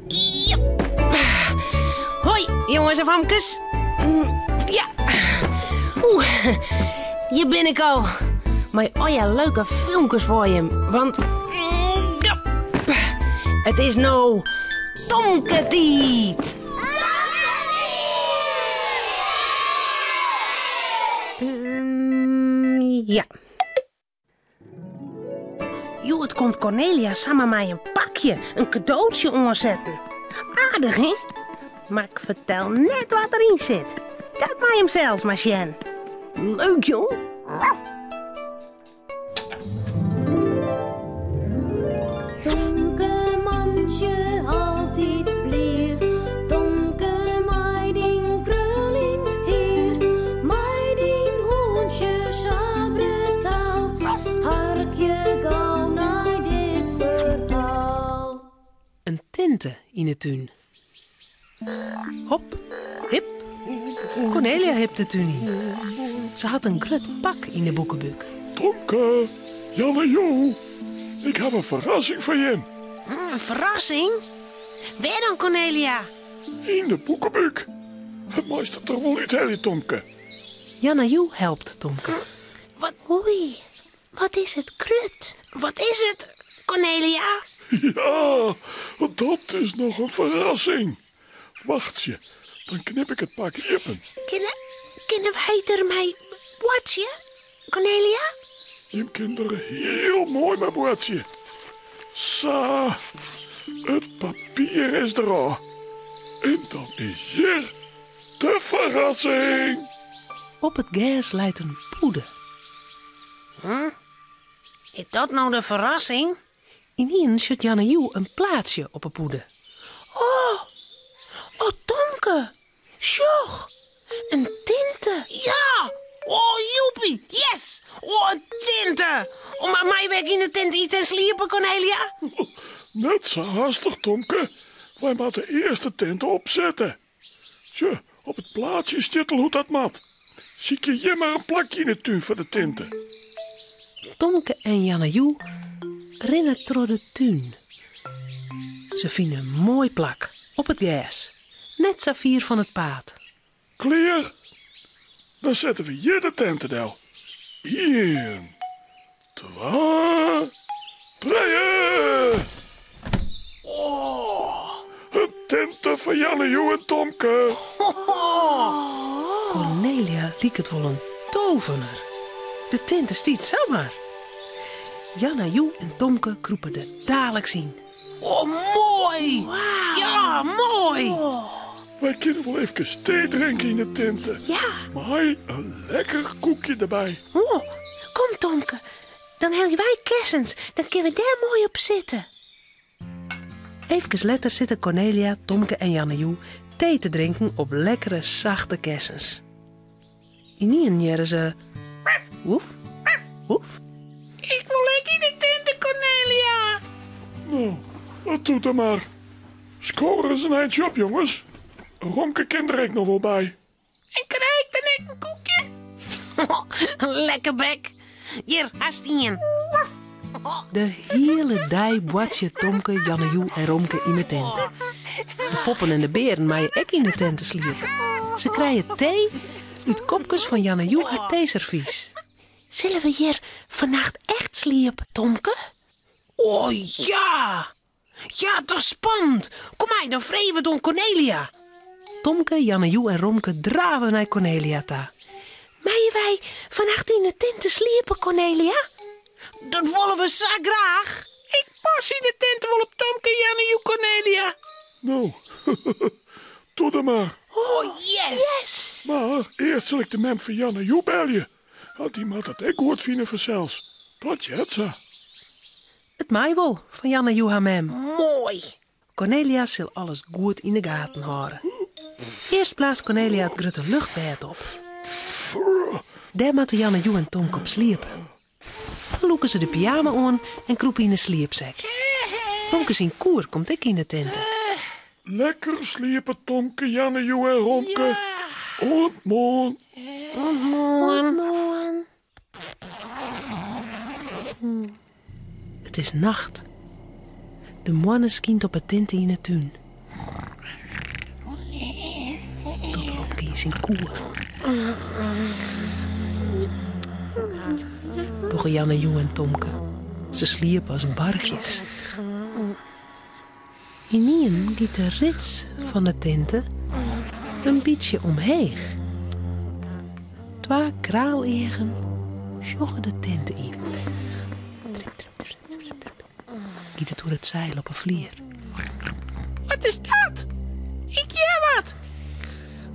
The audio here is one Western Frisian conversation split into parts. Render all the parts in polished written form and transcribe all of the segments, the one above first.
Jep. Hoi, jonges en famkes. Ja. Oeh, hjir bin ik al. Mei allegear leuke filmkes foar jim, want ja, it is no Tomketiid. Ja. Hjoed komt Cornelia samar mei in pakje, in kadootsje oansetten. Aardich, hè? Mar ik fertel net wat deryn sit. Dat mei jim sels mar sjen. Leuk, jong. Tomke mantsje altyd blier, Tomke mei dyn kruljend hier, mei dyn hûntsje sa brutaal, harkje gau nei dit ferhaal. In tinte yn 'e tún. Hop, hip, Cornelia hipt de tún yn. Se hat in grut pak yn 'e boekebúk. Tomke, Janne Jo, ik haw in ferrassing foar jim. In ferrassing? Wêr dan, Cornelia? Yn de boekebúk. Meist it der wol úthelje, Tomke. Janna Joe helpt Tomke. Wat, oei, wat is it grut. Wat is it, Cornelia? Ja, dat is noch in ferrassing. Wachtsje, dan knip ik it pak iepen. Kinne, kinne wy der mei boartsje, Cornelia? Jim kinne der hiel moai mei boartsje. Sa, it papier is derôf. En dan is hjir de ferrassing. Op it gers leit in pûde. Huh? Is dat no de ferrassing? Ynienen sjocht Janne Joe in plaatsje op 'e pûde. Oh, oh Tomke, sjoch, in tinte. Ja! Oh, joepie, yes! Oh, in tinte! Oh, mar meie wy ek yn 'e tinte ite en sliepe, Cornelia? Net sa hastich, Tomke. Wy moatte earst de tinte opsette. Sjoch, op it plaatsje stiet al hoe't dat moat. Sykje hjir mar in plakje yn 'e tún foar de tinte. Tomke en Janne Joe rinne troch de tún. Se fine in moai plak op it gers, net sa fier fan it paad. Klear? Dan sette we hjir de tinte del. Ien, twa, trije! Oh! In tinte foar Janne Joe en Tomke. Cornelia liket wol in tovener. De tinte stiet samar. Janna Joe en Tomke krûpe der daliks yn. Oh, moai! Ja, moai! Wy kinne wol efkes tee drinke yn 'e tinte. Ja. Mei in lekker koekje derby. Oh, kom Tomke, dan helje wy kessens, dan kinne we dêr moai op sitte. Efkes letter sitte Cornelia, Tomke en Janne Joe tee te drinken op lekkere sachte kessens. Ynienen hearre se woef, woef. Ik wol ek yn de tinte, Cornelia. No, dat doe dan mar. Sko ris in eintsje op, jonges. Romke kin der ek noch wol by. En krij ik dan ek in koekje? Lekker bek. Hjir, hast ien. De hiele dei boartsje Tomke, Janne Joe en Romke yn 'e tinte. De poppen en de bearen meie ek yn 'e tinte sliepe. Se krije tee út kopkes fan Janne Joe har teeservys. Sille we hjir fannacht echt sliepe, Tomke? O ja! Ja, dat is spannend. Kom mei, dan freegje we it oan Cornelia. Tomke, Janne Joe en Romke drave nei Cornelia ta. Meie wy fannacht yn 'e tinte sliepe, Cornelia? Dat wolle we sa graach. Ik pas yn 'e tinte wol op Tomke, Janne Joe, Cornelia. No, doe dan mar. Oh, yes! yes! Mar earst sil ik de mem fan Janne Joe belje. Want dy moat it ek goed fine fansels. Dat heart sa. It mei wol fan Janne Joe har mem. Moai! Cornelia sil alles goed yn 'e gaten hâlde. Earst blaast Cornelia it grutte luchtbêd op. Dêr moatte Janne Joe en Tomke op sliepe. Dan lûke se de pyjama oan en krûpe yn 'e sliepsek. Tomke syn koer komt ek yn 'e tinte. Lekker sliepe Tomke, Janne Joe en Romke. Oant moarn. Oant moarn. It is nacht. De moanne skynt op 'e tinte yn 'e tún. yn syn koer. Dogge Janne Jo en Tomke. Se sliepe as barchjes. Ynienen giet de rits fan de tinte in bytsje omheech. Twa kraaleagen sjogge de tinte yn. Trip, trip, trip, trip, trip, giet it oer it seil op 'e flier. Wat is dat? Ik hear wat!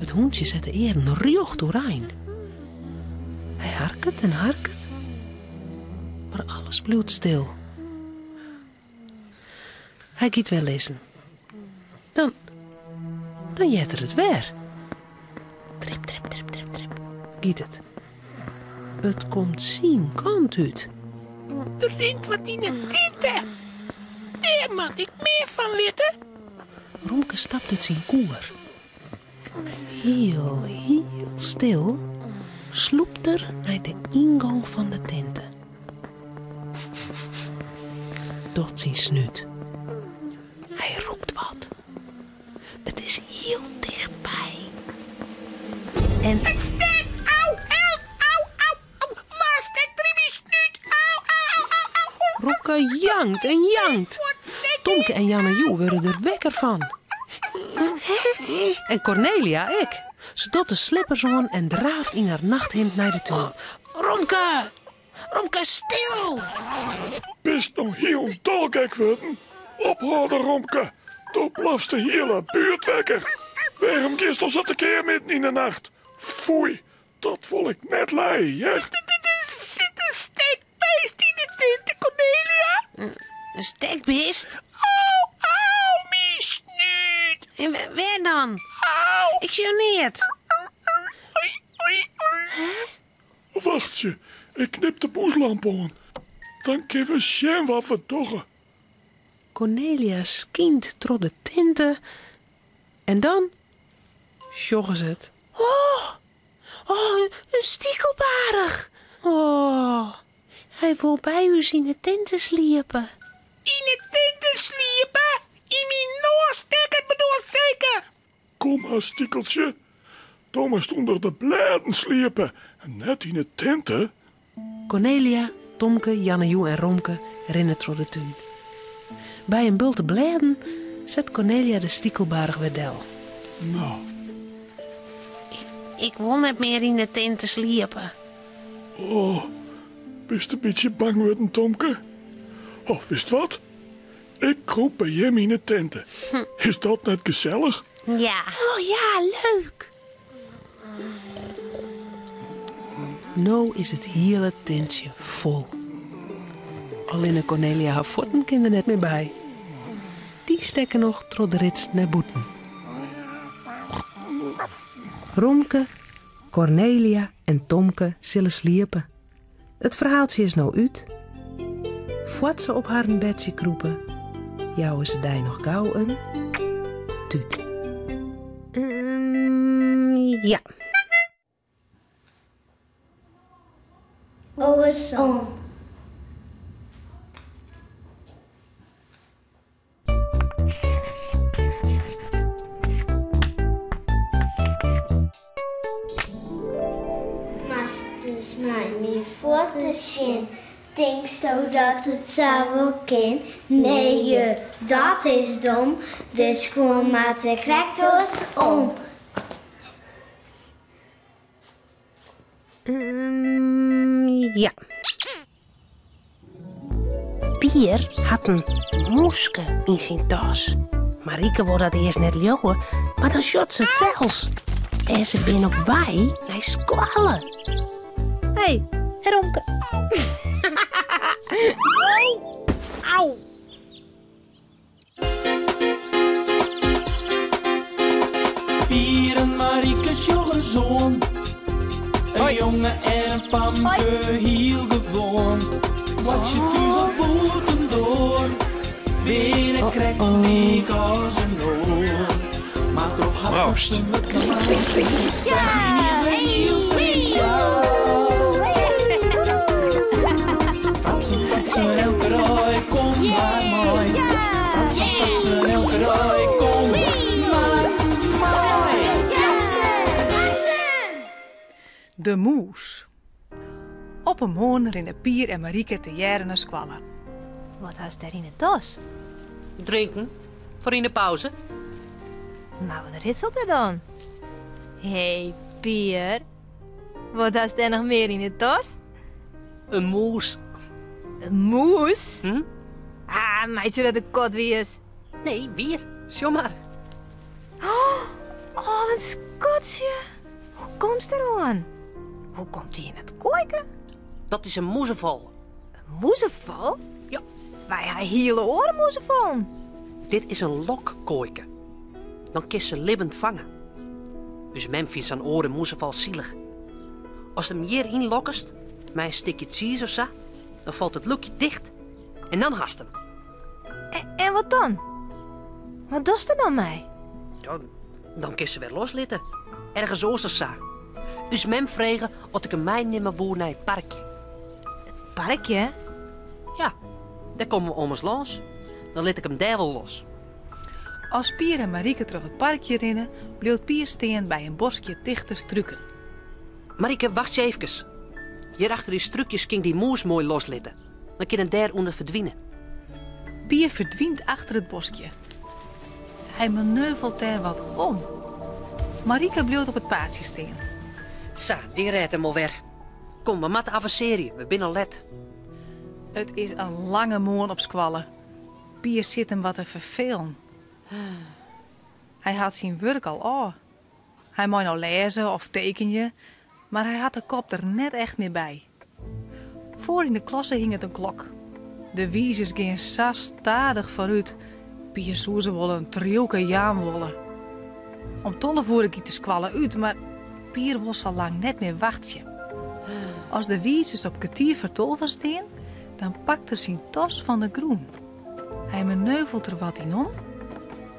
It hûntsje set de earen rjocht oerein. Hy harket en harket, mar alles bliuwt stil. Hy giet wer lizzen. Dan, dan heart er it wer. Trip, trip, trip, trip, trip, giet it. It komt syn kant út. Der rint wat yn 'e tinte. Dêr moat ik mear fan witte. Romke stapt út syn koer. Hiel, hiel stil slûpt er nei de yngong fan de tinte. Docht syn snút. Hy rûkt wat. It is hiel tichtby. En. It stekt! Au! Help! Au! Au! Au! Wa stekt der yn myn snút? Au! Au! Au! Au! Au! Romke jankt en jankt. Tomke en Janne Jo wurde der wekker fan. En Kornelia ek. Se docht de slippers oan en draaft yn har nachthimd nei de tún. Romke! Romke, stil! Bist no hielendal gek wurden? Ophâlde, Romke. Do blafst de hiele buert wekker. Wêrom giest al sa tekear midden yn 'e nacht? Foei, dat wol ik net lije, hear. Der sit in stekbeest yn 'e tinte, Kornelia. In stekbist? Au, au, myn snút. En wêr dan? Au. Ik sjoch neat. Oei, oei, oei. Wachtsje, ik knip de bûslamp oan. Dan kinne we sjen wat we dogge. Kornelia skynt troch de tinte en dan sjogge se it. Oh, oh, in stikelbaarch! Oh, hy wol by ús yn 'e tinte sliepe. Yn 'e tinte sliepe? Yn myn noas stekke bedoelst seker? Kom mar, stikeltsje. Do moatst ûnder de blêden sliepe en net yn 'e tinte. Kornelia, Tomke, Jannejoe en Romke rinne troch de tún. By in bulte blêden set Kornelia de stikelbaarch wer del. No. Ik wol net mear yn 'e tinte sliepe. Oh, bist in bytsje bang wurden, Tomke? Oh, witst wat? Ik krûp by jim yn 'e tinte. Is dat net gesellich? Ja. Oh ja, leuk! No is it hiele tintsje fol. Allinne Kornelia har fuotten kin der net mear by. Dy stekke noch troch de rits nei bûten. Romke, Kornelia en Tomke sille sliepe. It ferhaaltsje is no út. Foar't se op harren bedsje krûpe, jouwe se dy noch gau in tút. Ja. Oarsom. Moatst ris nei myn fuotten sjen, tinksto dat it sa wol kin? Nee je, dat is dom, de skuon moatte krekt oarsom. Ja. Pier hat in mûske yn syn tas. Marike wol dat earst net leauwe, mar dan sjocht se it sels. En se binne op wei nei skoalle. Hey, Romke. Au! Pier en Marike sjogge oan. In jonge en in famke, hiel gewoan. Boartsje thús of bûtendoar, binne krekt lyk as in oar. Mar troch har Proost. wurdt Ja! Hiel spesjaal. Fratsen, fratsen, elke dei, kom mar mei. Fratsen, fratsen, elke dei, kom mar mei. De mûs. Op in moarn rinne Pier en Marike tegearre nei skoalle. Wat hast dêr yn 'e tas? Drinken, foar yn 'e pauze. Mar wat ritselt der dan? Hé, Pier. Wat hast dêr noch mear yn 'e tas? In mûs. In mûs? Hm? Ah, meitsje dat de kat wies. Nee, wier. Sjoch mar. Oh, in skatsje. Hoe komst der oan? Hoe komt dy yn it koaike? Dat is in mûzefal. In mûzefal? Ja. Wy ha hiele oare mûzefallen. Dit is in lokkoaike. Dan kinst se libbend fange. Us mem fynt sa'n oare mûzefal silich. Ast him hjir ynlokkest, mei in stikje tsiis of sa, dan falt it lûkje ticht en dan hast him. En wat dan? Wat dochst der dan mei? Ja, dan kinst se wer loslitte. Ergens oars of sa. Us mem frege oft ik him meinimme woe nei it parkje. It parkje? Ja, dêr komme we ommers lâns. Dan lit ik him dêr wol los. As Pier en Marike troch it parkje rinne, bliuwt Pier stean by in boskje tichte struken. Marike, wachtsje eefkes. Hjir achter dy strukjes kin ik dy mûs moai loslitte. Dan kin it dêr ûnder ferdwine. Pier ferdwynt achter it boskje. Hy maneuvelt dêr wat om. Marike bliuwt op it paadsje stean. Sa, dy rêdt him wol wer. Kom, we moatte avansearje, we binne al let. It is in lange moarn op skoalle. Pier sit him wat te ferfelen. Hy hat syn wurk al ôf. Hy mei no lêze of tekenje, mar hy hat de kop der net echt mear by. Foar yn de klasse hinget in klok. De wizers gean sa stadich foarút, Pier soe se wol in triuwke jaan wolle. Om 12 oere giet de skoalle út, mar Pier wol sa lang net mear wachtsje. As de wizers op kertier foar tolven stean, dan pakt er syn tas fan de grûn. Hy maneuvelt der wat yn om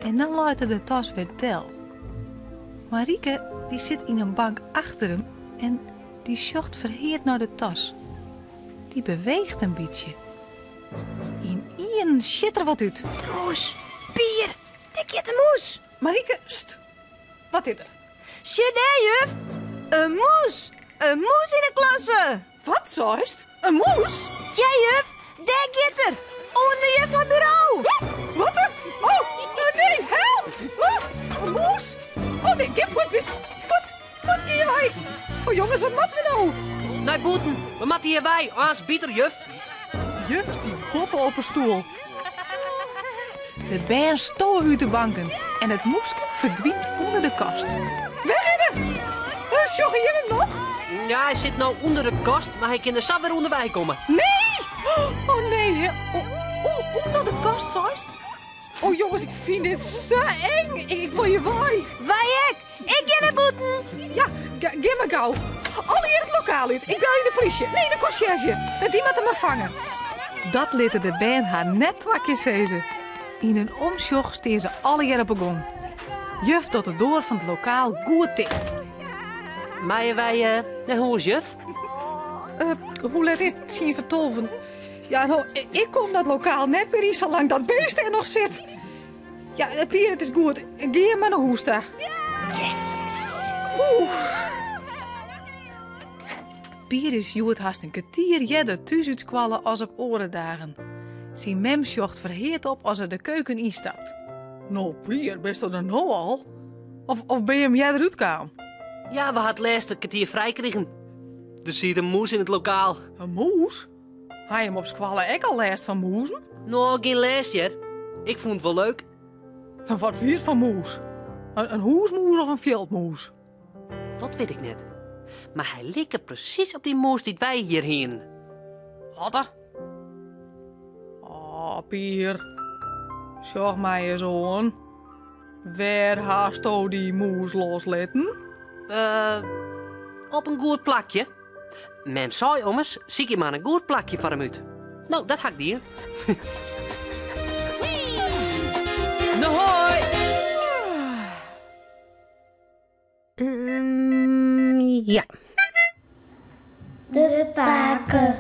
en dan leit er de tas wer del. Marike dy sit yn in bank achter him en dy sjocht ferheard nei de tas. Dy beweecht in bytsje. Ynienen sjit der wat út. De mûs! Pier, dêr giet de mûs! Marike, st! Wat is der? Sjoch dêr, juf! In mûs! In mûs yn 'e klasse! Wat seist? In mûs? Ja, juf! Dêr giet er! Ûnder juf har buro! Wat? Oh, nee, help! Oh, in mûs? Oh nee, gean fuort, bist. Fuort, fuort, gean wei. Oh jonges, wat moatte we no? Nei bûten, we moatte hjir wei, aanst byt er juf. Juf stiet boppe op 'e stoel. De bern stowe út de banken en it mûske ferdwynt ûnder de kast. Wêr is er? Sjogge jimme him noch? Ja, hy sit no ûnder de kast, mar hy kin der sa wer ûnderwei komme. Nee! Oh nee, ûnder de kast seist? Oh jonges, ik fyn dit sa eng. Ik wol hjir wei. Wy ek! Ik gean nei bûten! Ja, gean mar gau. Allegear it lokaal út. Ik belje de polysje. Nee, de konsjerzje. Dy moat him mar fange. Dat litte de bern har net twa kear sizze. Yn in omsjoch stean se allegear op 'e gong. Juf docht de doar fan it lokaal goed ticht. Meie wy nei hûs, juf? Hoe let is it? Tsien foar tolven. Ja, no, ik kom dat lokaal net mear yn salang't dat beest dêr noch sit. Ja, Pier, it is goed. Gean mar nei hûs ta. Yes! Oeh. Pier is hjoed hast in kertier earder thús út skoalle as op oare dagen. Syn mem sjocht ferheard op as er de keuken ynstapt. No, Pier, bisto der no al? Of, of bin jim earder útkaam? Ja, we ha it lêste kertier frij krigen. Der siet in mûs yn it lokaal. In mûs? Ha jim op skoalle ek al lêst fan mûzen? No, gjin lêst hear. Ik fûn it wol leuk. Wat wie it foar mûs? In hûsmûs of in fjildmûs? Dat wit ik net. Mar hy like presys op dy mûs dy't wy hjir hienen. Wat? Oh, Pier. Sjoch my ris oan. Wêr hasto dy mûs loslitten? Op in goed plakje. Mem sei ommers, sykje mar in goed plakje foar him út. No, dat ha ik dien. No hoi! Ja. De pake.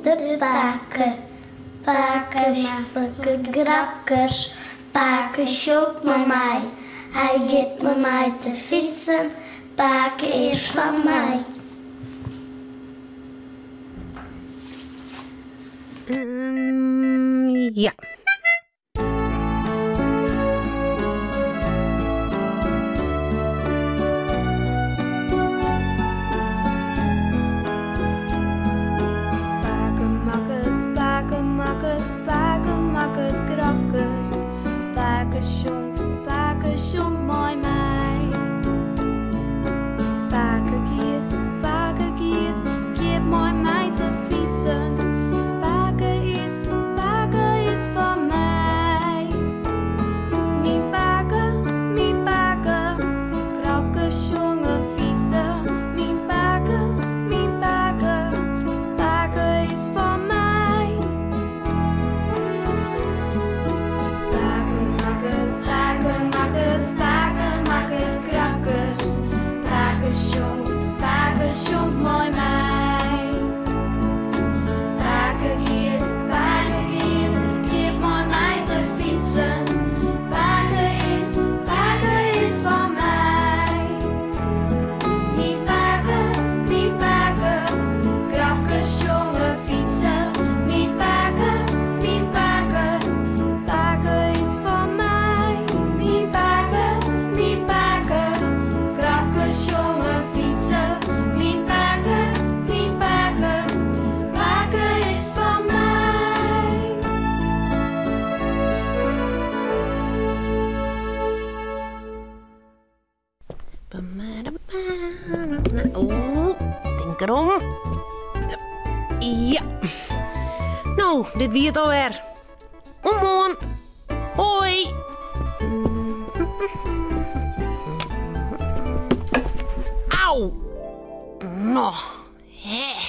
De pake. Pake makket grapkes, pake sjongt mei my. Hy giet mei my te fytsen, pake is fan my. Ja. Pake makket, pake makket, pake makket grapkes. Pake sjongt, pake sjongt mei my. Pake giet, pake giet, giet mei my te fytsen. Pake is, pake is fan my. Myn pake, myn pake, grapkes sjonge fytse. Myn pake, myn pake, pake is fan my. Pake makket, pake makket, pake makket grapkes. Pake sjongt, pake sjongt mei my. Pake giet, pake giet, giet mei my te fytsen. Pake is, pake is fan my. Myn pake, myn pake, grapkes sjonge fytse. Myn pake, myn pake, pake is fan my. Myn pake, myn pake, grapkes sjonge fytse. Myn pake, myn pake, pake is fan my. Oeh, tink derom. Ja. No, dit wie it alwer. Oant moarn. Hoi. Au. No, hè.